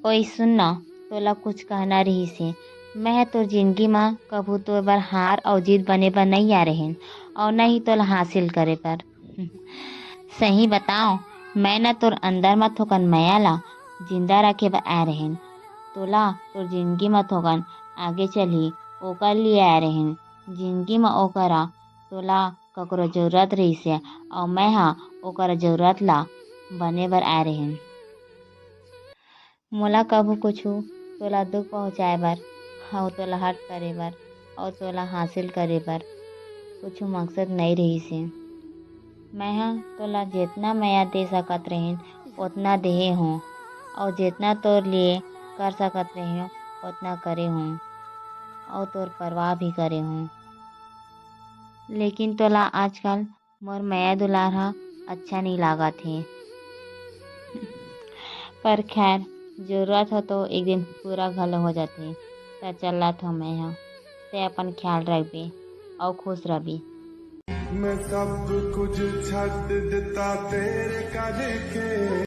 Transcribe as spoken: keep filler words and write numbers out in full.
ओए सुन ना, तोला कुछ कहना रहिस हे। मैं ह तोर जिंदगी म कभू तोर बर हार अउ जीत बने बर नइ आए रहेन, अउ न ही तोला हासिल करे बर। सही बताओ, मैं न तोर अंदर म थोकन मया ला जिंदा रखे बर आए रहेन। तोला तोर जिंदगी म थोकन आगे चलही, ओकर लिए आए रहेन। जिंदगी म ओकरा तोला ककरो जरूरत रहिस हे, अउ मैं ह ओकरा जरूरत ला बने बर आए रहेन। मोला कभू कुछु तोला दुख पहुँचाए बर, अउ तोला हर्ट करे बर, अउ तोला हासिल करे बर कुछु मकसद नइ रहिस हे। मैं ह तोला जेतना मया दे सकत रहेन, ओतना देहे हों, अउ जेतना तोर लिए कर सकत रहें, ओतना करे हों, अउ तोर परवाह भी करे हों। लेकिन तोला आजकल मोर मया दुलार ह अच्छा नइ लागत हे। पर खैर, जरूरत हो तो एक दिन पूरा घलो हो जाथे। त चलत हो मैं ह, ते अपन ख्याल रखबे अउ खुश रहिबे। मैं सब कुछ छड्ड दिता तेरे करके।